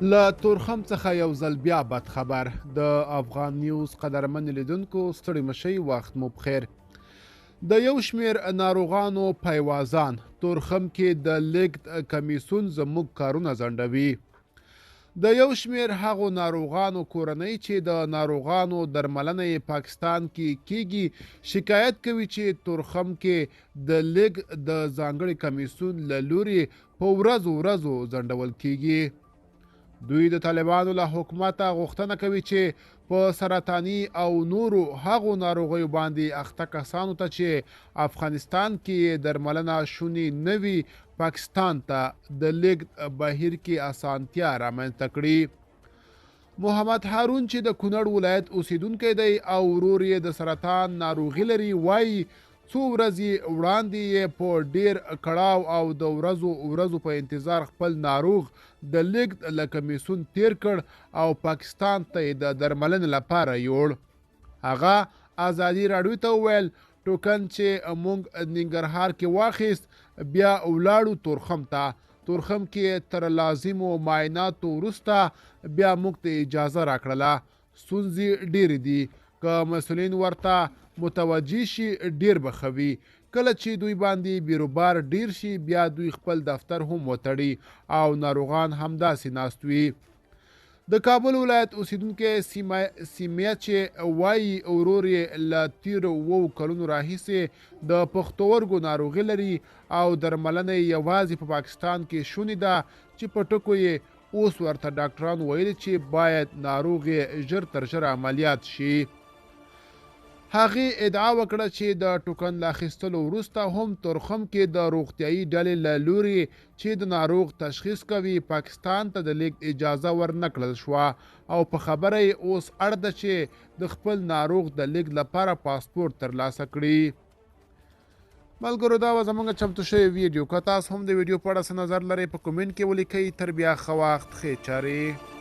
له تورخم څخه یو ځل بیا بد خبر. د افغان نیوز قدرمن لیدونکو، ستړي مشئ، وخت مو پخیر. د یو شمېر ناروغانو پیوازان تورخم کې د لیږد کمیسیون زموږ کارونه ځنډوي. د یو شمېر هغو ناروغانو کورنۍ چې د ناروغانو درملنه یې پاکستان کې کیږي، شکایت کوي چې تورخم کې د لیږد د ځانګړي کمیسیون له لوري په ورځو ورځو ځنډول کیږي. دوی د طالبانو له حکومته غوښتنه کوي چې په سرطاني او نورو هغو ناروغیو باندې اخته کسانو ته چې افغانستان کې یې درملنه شونې نه وي، پاکستان ته د لیږد بهیر کې اسانتیا رامنځته کړي. محمد هارون چې د کونړ ولایت اوسیدونکی دی او ورور یې د سرطان ناروغي لري، وایي څو ورځې وړاندې یې په ډیر کړاو او د ورځو ورځو په انتظار خپل ناروغ د لیږد له کمیسیون تیر کړ او پاکستان ته یې د درملنې لپاره یوړ. هغه ازادي راډیو ته وویل، ټوکن چې موږ ننګرهار کې واخیست، بیا ولاړو تورخم ته. تورخم کې تر لازمو معایناتو وروسته بیا موږ ته اجازه راکړله. ستونزې ډېرې دي، که مسؤلین ورته متوجه شي ډېر به ښه وي. کله چې دوی باندې بیروبار ډېر شي، بیا دوی خپل دفتر هم وتړي او ناروغان همداسې ناست وي. د کابل ولایت اوسیدونکی سیمه چې وایي ورور یې له تیرو 7 کلونو راهیسې د پښتورګو ناروغي لري او درملنه یې یوازې په پاکستان کې شونې ده، چې په ټکو یې اوس ورته ډاکټرانو ویلي چې باید ناروغ یې ژر تر ژره عملیات شي. هغې ادعا وکړه چې د ټوکن له اخیستلو وروسته هم تورخم کې د روغتیایي ډلې له لوري چې د ناروغ تشخیص کوي، پاکستان ته د لیږد اجازه ورنه کړل شوه او په خبره یې اوس اړ ده چې د خپل ناروغ د لیږد لپاره پاسپورت ترلاسه کړي. ملګرو، دا وه زموږ چمتو شوې ویډیو. که تاسو هم د ویډیو په اړه څه نظر لرئ، په کومنټ کې ولیکئ. تر بیا ښه وخت، ښې چارې.